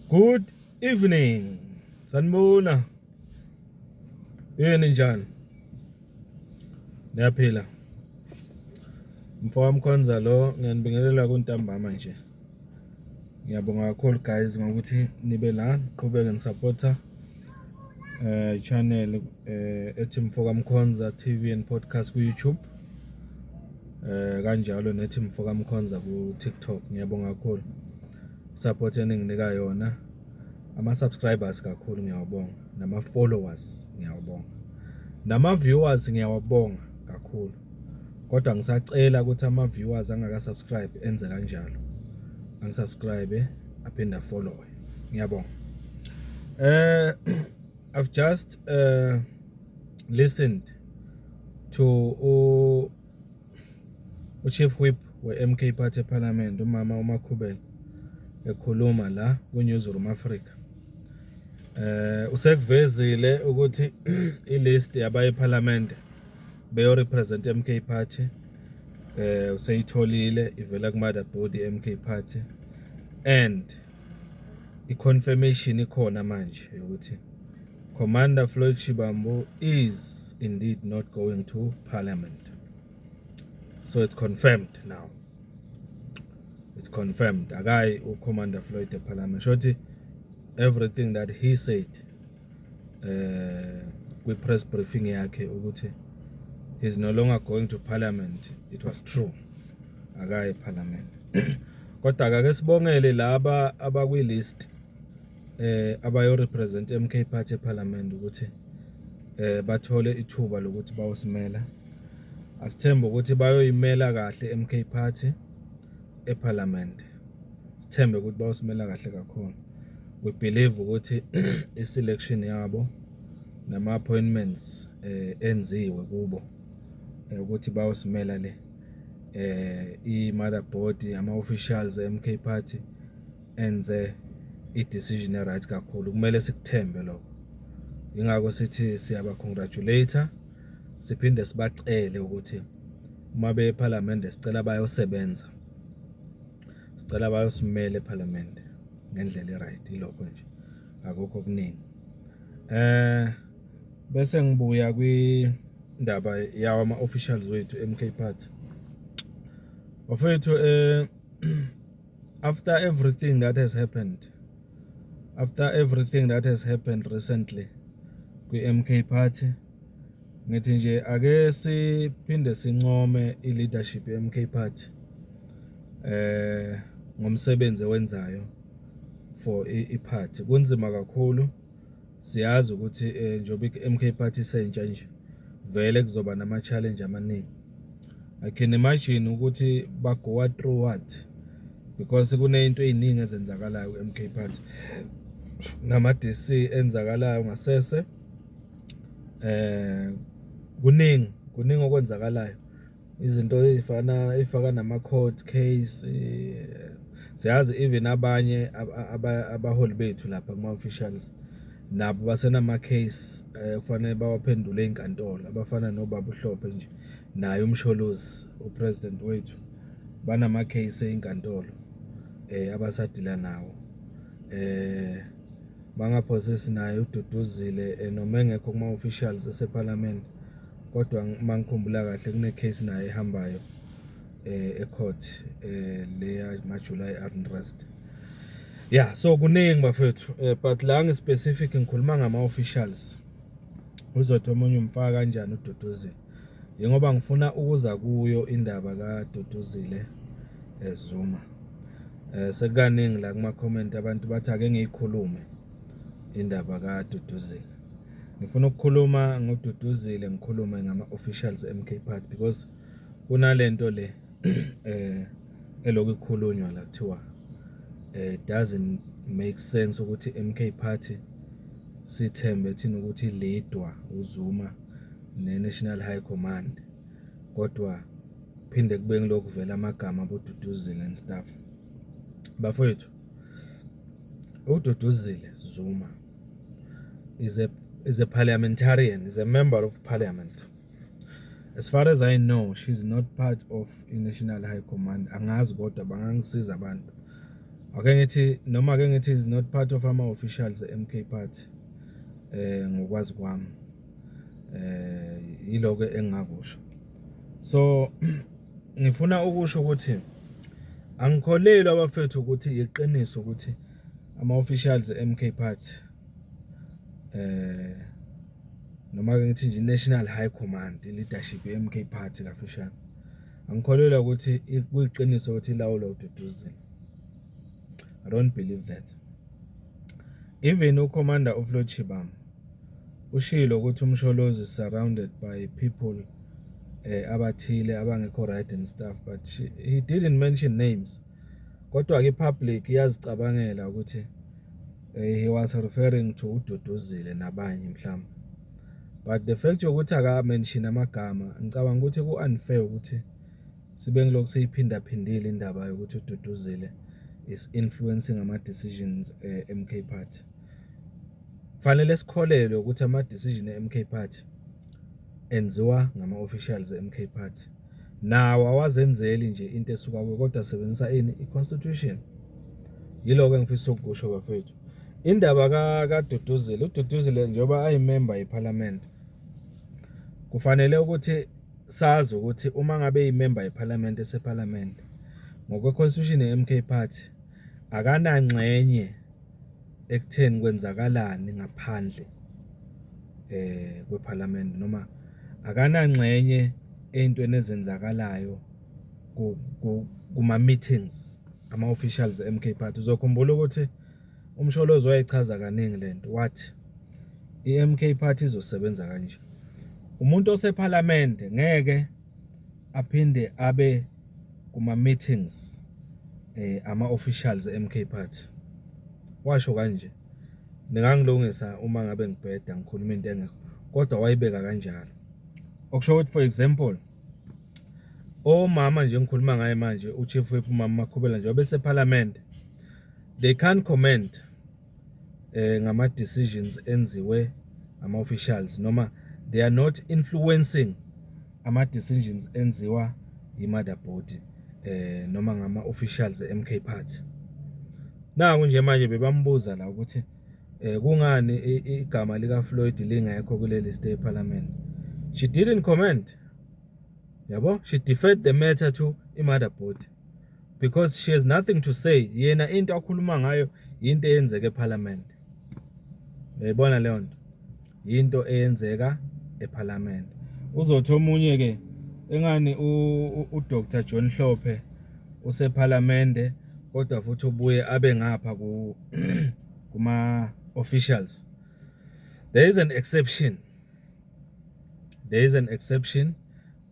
Good evening. Sanibona. Yini njani? Niyaphila. Mfowami Khonza lo ngiyanibingelela kuntambama nje. Ngiyabonga kakhulu guys ngokuthi nibe la niqhubeke nisupporta channel ethi Mfoka Mkhonza TV and Podcast ku YouTube. Kanjalo nethi Mfoka Mkhonza ku TikTok. Ngiyabonga kakhulu. Support eninginika yona. Ama subscribers kakhulu ngiyawabonga, nama followers ngiyawabonga. Nama viewers ngiyawabonga kakhulu. Kodwa ngisacela ukuthi ama viewers angaka subscribe enze kanjalo. Angisubscribe aphinde follow. Ngiyabonga. I've just listened to u Chief Whip we-MK Party eParliament, umama uMakhubele, ekhuluma la ku-Newsroom Africa. Usekuvezile ukuthi i-list yabaye eParliament beyo represent MK Party useyitholile ivela ku mother body MK Party, and i-confirmation ikhona manje ukuthi Commander Floyd Shivambu is indeed not going to parliament. So it's confirmed now. It's confirmed. Akayi uCommander Floyd eParliament. Shothi everything that he said kwi press briefing yakhe ukuthi he's no longer going to parliament, it was true. Akayi eParliament. Kodwa ake sibongele laba abakwi list abayo represent MK Party eParliament ukuthi bathole ithuba lokuthi bayosimela. Asithembe ukuthi bayoyimela kahle MK Party eParliament. Sithembe ukuthi bayosimela kahle kakhulu. We believe ukuthi i-selection yabo nama appointments enziwe kubo ukuthi bayosimela le i-mother body, ama officials e-MK Party enze i-decision e-right kakhulu. Kumele sikuthembe lokho, ingakho sithi siyaba congratulate, siphinde sibacele ukuthi uma beye eParliament sicela bayosebenza, sicela bayosimela eParliament ngendlela e-right. Ilokho nje, akukho okuningi. Bese ngibuya kwindaba yawo ama officials wethu MK Party, bafethu. After everything that has happened, after everything that has happened recently kwi-MK Party, ngithi nje ake siphinde sincome i-leadership ye-MK Party ngomsebenzi owenzayo for i-party. Kunzima kakhulu, siyazi ukuthi njengoba i-MK Party isentsha nje vele kuzoba nama challenge amaningi. I can imagine ukuthi ba go through what, because kuneyinto eziningi ezenzakalayo ku-MK Party nama DC enzakalayo ngasese. Kuningi, kuningi okwenzakalayo, izinto ezifana efaka nama court case. Siyazi even abanye abaholi bethu lapha kuma officials nabo basenama case kufanele bawaphendule einkantolo, abafana nobaba uHlophe nje, naye uMsholozi upresident wethu, banama case einkantolo abasadila nawo. Bangaphosisi naye uDuduzile, noma engekho kuma officials eseParliament, kodwa mangikhumbula kahle kune case naye ehambayo ecourt leya ma July unrest. Yeah, so kuningi bafethu, but la ngi-specific ngikhuluma ngama officials. Uzothi omunye, umfaka kanjani uDuduzile? Yingoba ngifuna ukuza kuyo indaba kaDuduzile Zuma. Sekukaningi la kuma comment abantu bathi ake ngiyikhulume indaba kaDuduzile. Ngifuna ukukhuluma ngoDuduzile, ngikhulume ngama officials MK Party, because kunalento le elokhu ikhulunywa la kuthiwa doesn't make sense ukuthi MK Party sithembe thina ukuthi leadwa uZuma ne-National High Command, kodwa phinde kube ngilokhu vela amagama aboDuduzile and stuff. Bafowethu, uDuduzile Zuma is a parliamentarian, is a member of parliament. As far as I know, she's not part of i-National High Command. Angazi, kodwa bangangisiza abantu. Ake ngithi, noma ake ngithi is not part of ama officials e-MK Party, ngokwazi kwami. Yiloko engingakusho. So ngifuna ukusho ukuthi angikholelwa, abafethu, ukuthi iqiniso ukuthi ama officials e-MK Party, noma ke ngithi nje National High Command, leadership ye-MK Party kafushane, angikholelwa ukuthi kuyiqiniso ukuthi ilawulwa uDuduzile. I don't believe that. Even uCommander uFloyd Shivambu ushilo ukuthi uMsholozi is surrounded by people abathile abangekho right and stuff, but he didn't mention names. Kodwa ke public iyazicabangela ukuthi he was referring to uDuduzile nabanye mhlawumbe, but the fact yokuthi aka mention amagama, ngicabanga ukuthi ku unfair ukuthi sibe ngilokhu siyiphinda phindile indaba yokuthi uDuduzile is influencing ama decisions e-MK Party. Fanele sikholelwe ukuthi ama decision e-MK Party enziwa ngama officials e-MK Party, nawo awazenzeli nje into esuka kuyo, kodwa sebenzisa ini? I-constitution. Yiloko engifisa ukukusho, bafethu. Indaba kaDuduzile, uDuduzile njengoba ayimember yeParliament, kufanele ukuthi sazi ukuthi uma ngabe eyimember yeParliament, eseParliament, ngokwe-constitution ye-MK Party, akanangxenye ekutheni kwenzakalani ngaphandle kweParliament, noma akanangxenye ey'ntweni ezenzakalayo kuma meetings ama officials e-MK Party. Uzokhumbula ukuthi uMsholozi wayechaza kaningi lento, wathi i-MK Party izosebenza kanje: umuntu oseParliament ngeke aphinde abe kuma meetings ama officials e-MK Party. Washo kanje, ningangilungisa uma ngabe ngibheda, ngikhuluma into engekho, kodwa wayibeka kanjalo. Okusho ukuthi, for example, omama nje engikhuluma ngaye manje, uChief Whip uMama Makhubela, nje beseParliament, they can't comment ngama decisions enziwe ama officials, noma they are not influencing ama decisions enziwa i-mother body noma ngama officials e-MK Party. Naku nje manje bebambuza la ukuthi kungani igama lika Floyd lingekho kule list eParliament. She didn't comment, yabo. She deferred the matter to i-mother body because she has nothing to say. Yena into akhuluma ngayo into eyenzeka eParliament. Uyayibona leyo nto, into eyenzeka eParliament. Uzothi omunye ke engani uDr John Hlophe useParliament, kodwa futhi ubuye abe ngapha ku kuma officials. There is an exception, there is an exception,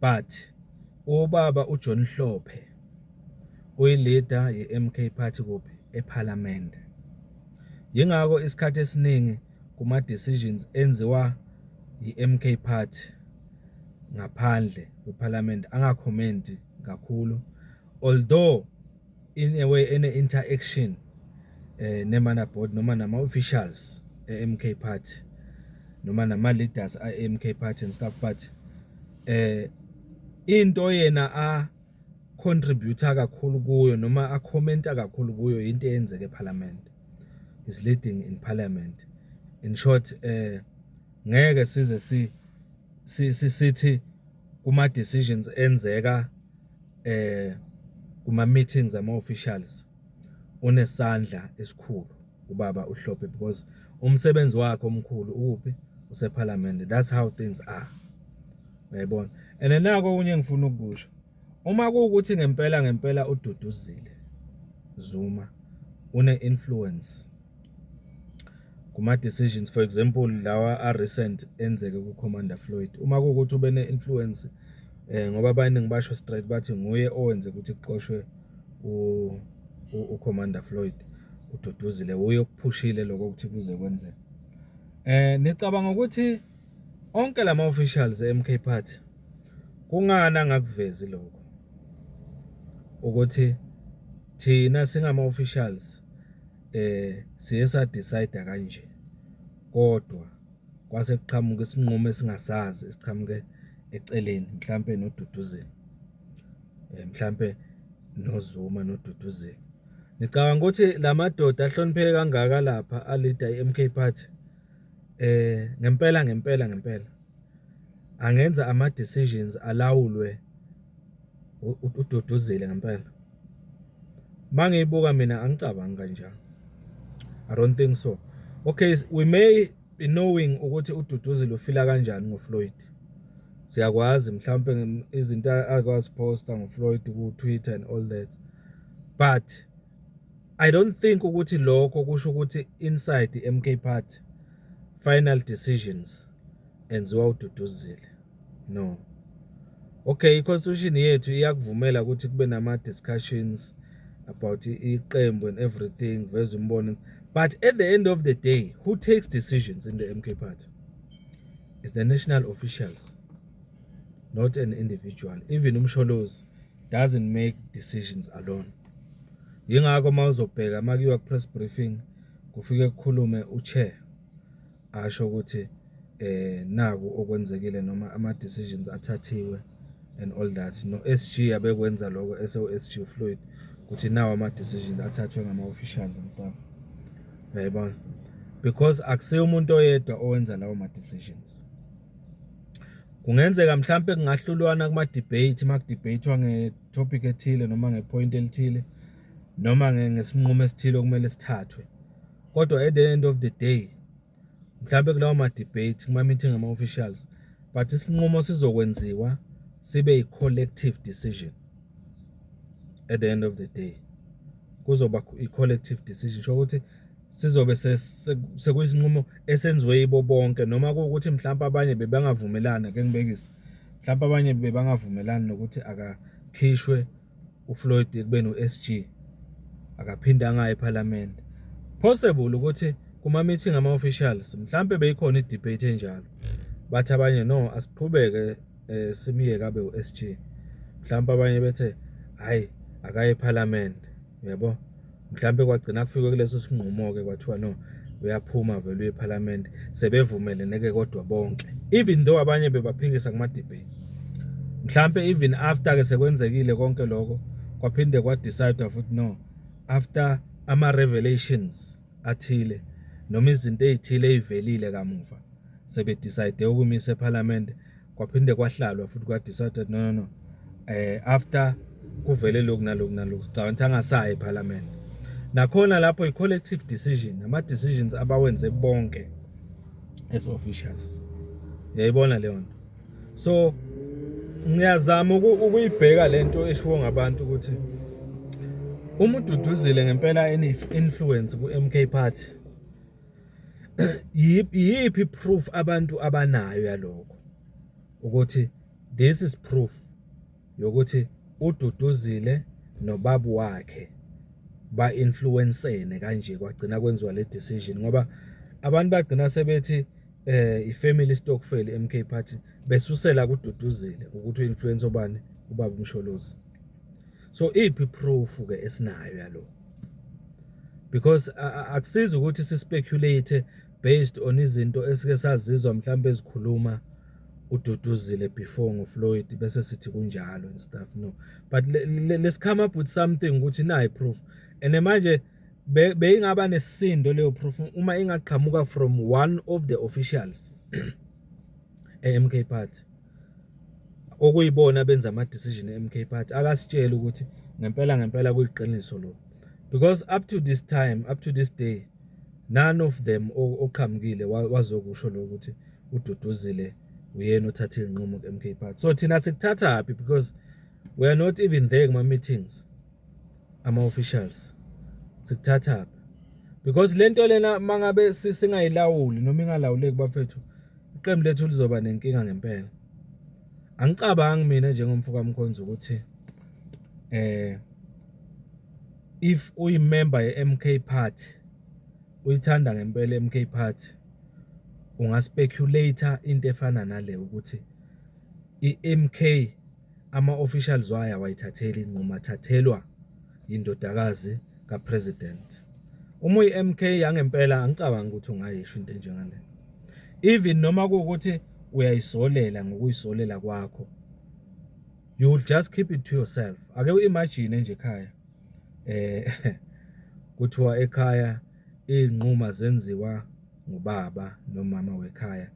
but ubaba uJohn Hlophe uyi-leader ye-MK Party kuphi? EParliament. Yingakho isikhathi esiningi kuma decisions enziwa yi-MK Party ngaphandle kweParliament angakhomenti kakhulu, although in a way ene interaction ne-mother body noma nama officials e-MK Party noma nama leaders a-MK Party and stuff, but into yena a contributor kakhulu kuyo noma a commenta kakhulu kuyo into eyenzeka eParliament. Is leading in parliament. In short, ngeke size si sithi kuma decisions enzeka kuma meetings ama officials unesandla esikhulu ubaba uHlophe, because umsebenzi wakhe omkhulu ukuphi? UseParliament. That's how things are, uyayibona. And nako okunye engifuna ukukusho, uma kuwukuthi ngempela ngempela uDuduzile Zuma une influence kuma decisions, for example lawa a recent enzeke ku Commander Floyd, uma kuwukuthi ube ne influence, ngoba abaningi basho straight bathi nguye owenze ukuthi kuxoshwe u Commander Floyd, uDuduzile uye okuphushile lokho ukuthi kuze kwenzeke, nicabanga ukuthi onke lama officials e-MK Party kungani angakuvezi lokho ukuthi thina singama officials siye sa decide kanje, kodwa kwase kuqhamuka isinqumo esingasazi esiqhamuke eceleni, mhlambe noDuduzile, mhlambe noZuma noDuduzile? Ngicabanga ukuthi lamadoda ahlonipheke kangaka lapha a-leader i-MK Party, ngempela ngempela ngempela angenza ama decisions alawulwe uDuduzile ngempela? Mangiyibuka mina, angicabangi kanjalo. I don't think so. Okay, we may be knowing ukuthi uDuduzile ufila kanjani ngoFloyd. Siyakwazi mhlawumbe izinto akwazi posta ngoFloyd ku Twitter and all that, but I don't think ukuthi lokho kusho ukuthi inside the MK Party final decisions enziwa uDuduzile. No. Okay, i-constitution yethu iyakuvumela ukuthi kube nama discussions about iqembu and everything, veza umbono, but at the end of the day, who takes decisions in the MK Party is the national officials, not an individual. Even uMsholozi doesn't make decisions alone. Yingakho mawuzobheka, makuyiwa ku-press briefing, kufike kukhulume u-chair, asho ukuthi naku okwenzekile noma ama decisions athathiwe and all that. No SG abekwenza lokho ese SG Floyd, ukuthi nawo ama decisions athathwe ngama officials and stuff, uyayibona, because akusiyo umuntu oyedwa owenza lawo ma decisions. Kungenzeka mhlambe kungahlulwana kuma debate, makudebatewa nge-topic ethile noma nge-point elithile noma ngesinqumo esithile okumele sithathwe, kodwa at the end of the day, mhlambe kulawo ma debate, kuma meeting ama officials, but isinqumo sizokwenziwa sibe i-collective decision. At the end of the day kuzoba i-collective decision, sho ukuthi sizobe sekuyisinqumo esenziwe yibo bonke, noma kuwukuthi mhlawumbe abanye bebangavumelani. Ake ngibekise, mhlawumbe abanye bebangavumelani nokuthi akakhishwe uFloyd ekubeni u-SG, akaphinde angayi eParliament. Possible ukuthi kuma meeting ama officials mhlambe beyikhona i-debate enjalo, bathi abanye, "No, asiqhubeke, simiyeke abe u-SG." Mhlawumbe abanye bethe, "Hayi, akaye eParliament," uyabo. Mhlambe kwagcina kufike kuleso sinqumo ke, kwathiwa, "No, uyaphuma vele, uye eParliament," sebevumelene kodwa bonke, even though abanye bebaphikisa kuma debates. Mhlambe even after ke sekwenzekile konke lokho, kwaphinde kwa decide futhi, no, after ama revelations athile noma izinto ezithile ezivelile kamuva, sebe decide ukumisa eParliament. Kwaphinde kwahlalwa futhi, kwa decide, No, no, no, after kuvele lokhu naloku naloku, sicabanga ukuthi angasayi eParliament." Nakhona lapho i-collective decision, ama decisions abawenze bonke as officials, uyayibona leyo nto. So ngiyazama ukuyibheka lento eshiwo ngabantu ukuthi uma uDuduzile ngempela ene-influence ku-MK Party, yiphi proof abantu abanayo yalokho, ukuthi this is proof yokuthi uDuduzile nobaba wakhe ba-influencene kanje, kwagcina kwenziwa le decision? Ngoba abantu bagcina sebethi i-family stokvel i-MK Party, besusela kuDuduzile ukuthi u-influence obani, ubaba uMsholozi. So iphi proof ke esinayo yalokho? Because akusizi ukuthi si-speculate based on izinto esike sazizwa mhlawumbe ezikhuluma uDuduzile before ngoFloyd, bese sithi kunjalo and stuff. No, but let's come up with something ukuthi nayi proof. And manje beyingaba nesisindo leyo proof uma ingaqhamuka from one of the officials e-MK Party, okuyibona benza ama decision e-MK Party, akasitshela ukuthi ngempela ngempela kuyiqiniso lokho, because up to this time, up to this day, none of them oqhamukile wazokusho lokho ukuthi uDuduzile uyena othathe inqumo ku-MK Party. So thina sikuthatha phi? Because we are not even there kuma meetings ama officials. Sikuthatha phi? Because lento lena, mangabe singayilawuli noma ingalawuleki, bafethu, iqembu lethu lizoba nenkinga ngempela. Angicabangi mina njengomfo kaMkhonza ukuthi if uyimember ye-MK Party, uyithanda ngempela MK Party, ungaspeculate into efana nale, ukuthi i-MK ama officials wayo awayithatheli inqumo, athathelwa indodakazi kapresident. Uma uyi-MK yangempela, angicabangi ukuthi ungayisho into enjengale, even noma kuwukuthi uyayisolela ngokuyisolela kwakho, you will just keep it to yourself. Ake uimagine nje ekhaya, Kuthiwa ekhaya izinqumo zenziwa ngubaba nomama wekhaya,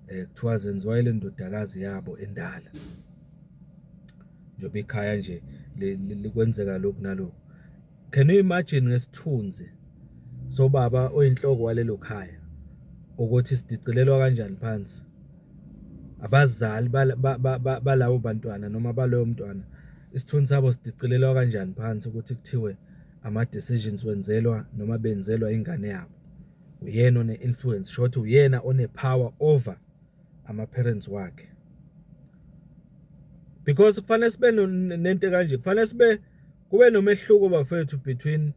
kuthiwa zenziwa ile ndodakazi yabo endala. Njengoba ikhaya nje likwenzeka lokhu nalokhu. Can you imagine ngesithunzi sobaba oyinhloko walelo khaya ukuthi sidicilelwa kanjani phansi? Abazali balabo bantwana noma baloyo mntwana, isithunzi sabo sidicilelwa kanjani phansi ukuthi kuthiwe ama-decisions wenzelwa noma benzelwa ingane yabo? Uyena one-influence, shuthi uyena one-power over ama-parents wakhe. Because kufanele sibe nento kanje, kufanele sibe kube nomehluko, bafethu, between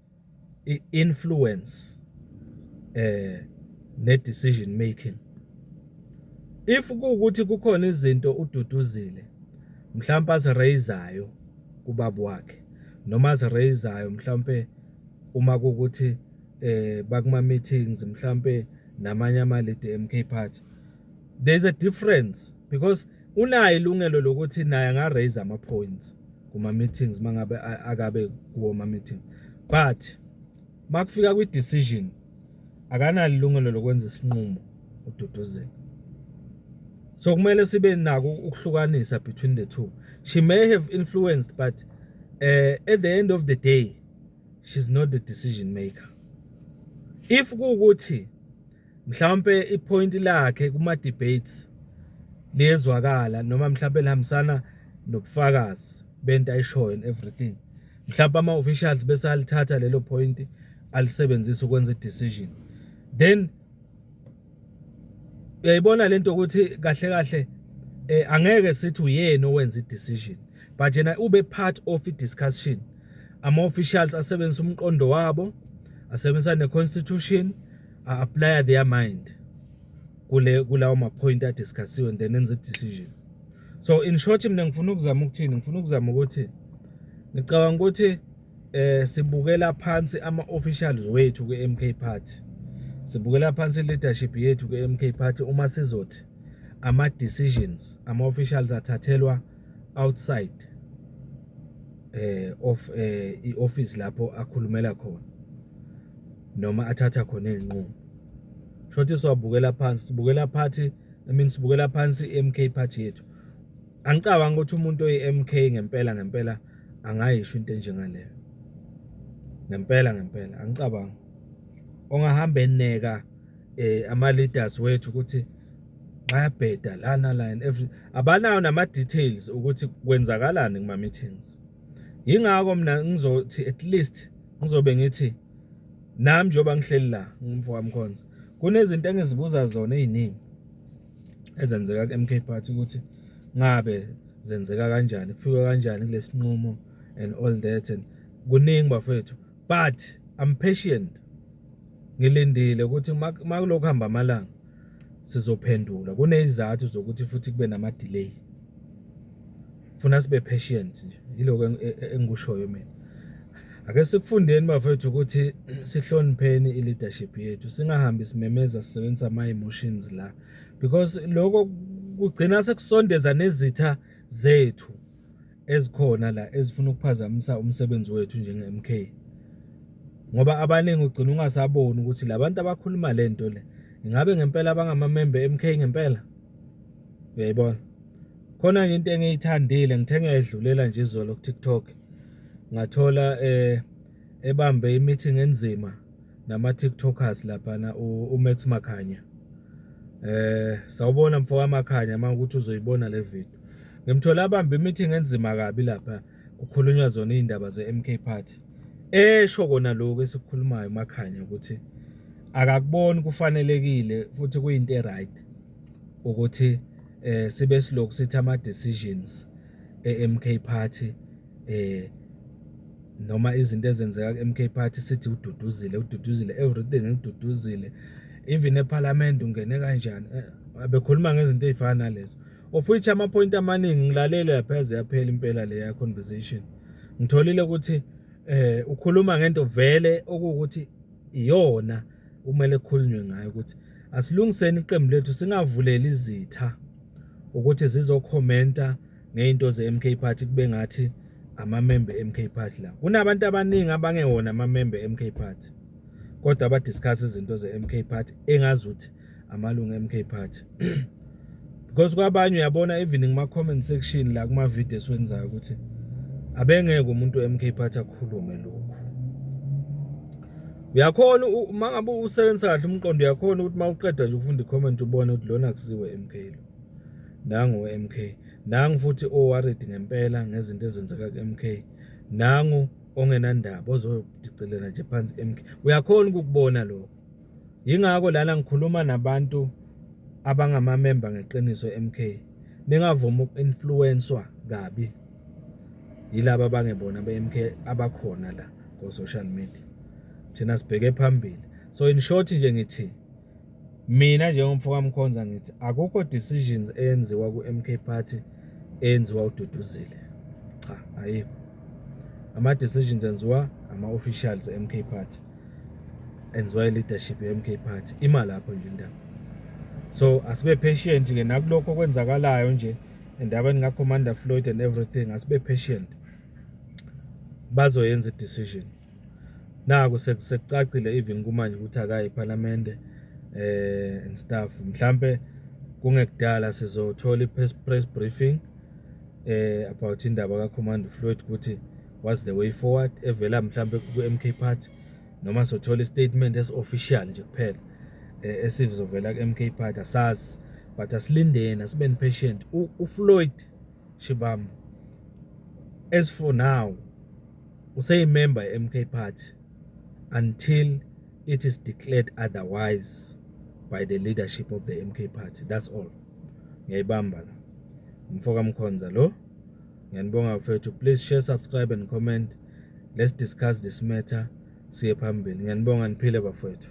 i-influence ne-decision making. If kuwukuthi kukhona izinto uDuduzile mhlawumbe azi-raise-ayo kubaba wakhe noma azi-raise-ayo mhlawumbe uma kuwukuthi bakuma meetings mhlambe namanye ama-leader MK Party, there's a difference, because unayo ilungelo lokuthi naye anga-raise ama-points kuma-meetings mangabe akabe kuwo ama-meeting, but makufika kwi-decision akanalo ilungelo lokwenza isinqumo uDuduzile. So kumele sibe nako ukuhlukanisa between the two. She may have influenced, but at the end of the day she's not the decision maker. If kuwukuthi mhlawumbe i-point lakhe kuma debates liyezwakala noma mhlawumbe lihambisana nobufakazi bento ayishoyo and everything, mhlawumbe ama officials bese alithatha lelo point alisebenzisa ukwenza i-decision, then uyayibona lento ukuthi kahle kahle angeke sithi uyena owenza i-decision, but yena ube part of i-discussion. Ama officials asebenzisa umqondo wabo, asebenzisa ne-constitution, a-apply their mind kule kulawo ma-point a-discussiwe and then enze i-decision. So in short, mina ngifuna ukuzama ukuthini? Ngifuna ukuzama ukuthi ngicabanga ukuthi sibukela phansi ama officials wethu kwe-MK Party, sibukela phansi leadership yethu kwe-MK Party uma sizothi ama decisions ama officials athathelwa outside of i-office lapho akhulumela khona noma athatha khona izinqumo. Shothi siwabukela phansi, sibukela party, I mean, sibukela phansi i-MK Party yethu. Angicabangi ukuthi umuntu oyi-MK ngempela ngempela angayisho into enjengaleyo. Ngempela ngempela angicabangi ongahamba eneka ama leaders wethu ukuthi bayabheda lana la and every abanawo nama details ukuthi kwenzakalani kuma meetings. Yingakho mina ngizothi at least ngizobe ngithi nami njengoba ngihleli la ngumfo kaMkhonza, kunezinto engizibuza zona eziningi ezenzeka ku-MK Party, ukuthi ngabe zenzeka kanjani, kufika kanjani kulesinqumo and all that, and kuningi, bafethu, but I'm patient. Ngilindile ukuthi makulokhu hamba amalanga sizophendula. Kunezizathu zokuthi futhi kube nama delay, funa sibe patient nje. Yiloko engikushoyo mina. Ake sikufundeni, bafethu, ukuthi sihlonipheni i-leadership yethu, singahambi simemeza sisebenzisa ama-emotions la, because lokho kugcina sekusondeza nezitha zethu ezikhona la ezifuna ukuphazamisa umsebenzi wethu njenge-MK, ngoba abaningi ugcina ungasaboni ukuthi labantu abakhuluma lento le ingabe ngempela bangamamembe MK ngempela. Uyayibona khona nje into engiyithandile, ngithe ngiyayidlulela nje izolo ku TikTok, ngathola ebambe i-meeting enzima nama TikTokers laphana uMax Makhanya. Sawubona mfo kaMakhanya, mawukuthi uzoyibona le video. Ngimthola abambe i-meeting enzima kabi lapha, kukhulunywa zona izindaba ze-MK Party. Esho kona lokho esikukhulumayo Makhanya ukuthi akakuboni kufanelekile futhi kuyinto e-right ukuthi sibe silokhu sithi ama decisions e-MK Party noma izinto ezenzeka ku-MK Party sithi uDuduzile, uDuduzile, everything uDuduzile, even eParliament ungene kanjani, bekhuluma ngezinto ezifana nalezo, of which ama point amaningi ngilalele lapha yaze yaphela impela leya conversation. Ngitholile ukuthi ukhuluma ngento vele okuwukuthi iyona kumele kukhulunywe ngayo, ukuthi asilungiseni iqembu lethu, singavuleli izitha ukuthi zizokhomenta ngeinto ze-MK Party kube ngathi Amamembe MK Party la. Kunabantu abaningi abangewona amamembe MK Party, kodwa abadiscuss izinto ze-MK Party engazuthi amalungu MK Party, because kwabanye uyabona even kuma comment section la kuma video esiwenzayo ukuthi abengeke umuntu we-MK Party akhulume lokhu. Uyakhona uma ngabe usebenzisa kahle umqondo, uyakhona ukuthi uma uqeda nje ukufunda i-comment ubone ukuthi lona akusiwe MK lo, nangu we-MK, nangu futhi o-worried ngempela ngezinto ezenzeka ku-MK, nangu ongenandaba ozodicilela nje phansi MK. Uyakhona ukukubona lokho. Yingakho lana ngikhuluma nabantu abangamamemba ngeqiniso MK, ningavumi uku-influence-wa kabi yilaba abangebona be-MK abakhona la ko-social media. Thina sibheke phambili. So in short nje ngithi mina njengomfo kaMkhonza ngithi akukho decisions eyenziwa ku-MK Party eyenziwa uDuduzile, cha, ayikho. Ama-decisions enziwa ama-officials e-MK Party, enziwa i-leadership ye-MK Party. Ima lapho nje indaba. So asibe patient ke nakulokho okwenzakalayo nje endabeni ka-Commander Floyd and everything. Asibe patient, bazoyenza i-decision. Naku sekucacile even kumanje ukuthi akayi ephalamende and stuff. Mhlambe kungekudala sizothola i-press briefing about indaba ka-Commander Floyd, ukuthi what's the way forward, evela mhlambe ku-MK Party, noma sothola i-statement esi-official nje kuphela esizovela ku-MK Party, asazi. But asilindeni, asibeni patient. UFloyd Shivambu as for now useyimember ye-MK Party until it is declared otherwise by the leadership of the MK Party. That's all. Ngiyayibamba la. Umfoka Mkhonza lo. Ngiyanibonga bafethu. Please share, subscribe and comment. Let's discuss this matter, siye phambili. Ngiyanibonga, niphile bafethu.